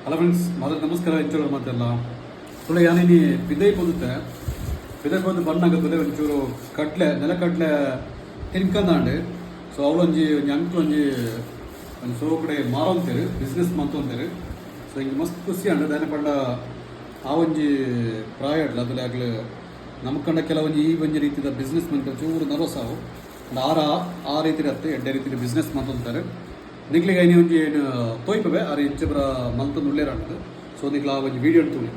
Hello friends, ಮೊದಲು ನಮಸ್ಕಾರ. ಎಂಚ ಮಾತೆಲ್ಲ? ತುಳು ಯಾನಿನಿ ಪಿದೈ ಪೋದುತ್ತೆ. ಪಿದೈ ಪೋದು ಬಣ್ಣಾಗ ತುಲೆ ಒಂಚೂರು ಕಡ್ಲೆ, ನೆಲಕಡ್ಲೆ ತಿನ್ಕಂದಾಂಡ್. ಸೊ ಅವಳೊಂಜಿ ಒಂಜಿ ಅಂಕ್ಲ್ ಒಂಜಿ ಒಂಜಿ ಸೋಕಡೆ ಮಾರೊಂತೇರು, ಬಿಸ್ನೆಸ್ ಮಂತೊಂತೇರು. ಸೊ ಇಂಕ್ ಮಸ್ತ್ ಖುಷಿ ಆಂಡ್. ದಾನೆ ಪಂಡ ಆ ಒಂಜಿ ಪ್ರಾಯ ಅದ್ಲೆ ಆಗ್ಲು ನಮಕಂಡ ಕೆಲವೊಂಜಿ ಈ ಒಂಜಿ ರೀತಿದ ಬಿಸ್ನೆಸ್ ಮಂತ ಚೂರು ನರ್ವಸ್ ಆವು. ಆರ ಆ ರೀತಿ ಅತ್ತೆ, ಎಡ್ಡೆ ರೀತಿಯ ಬಿಸ್ನೆಸ್ ಮಂತೊಂತಾರೆ. ನಿಕ್ಲಿಗೆ ಐನಿ ಒಂಜಿ ತೋಯ್ಪವೆ, ಆರ್ ಎಂಚ ಪುರ ಮಂತೊಂದು ಉಳ್ಳೇರ. ಸೊ ನಿಕ್ಲ ಆ ಒಂಜಿ ವಿಡಿಯೋ ತೂಲಿ.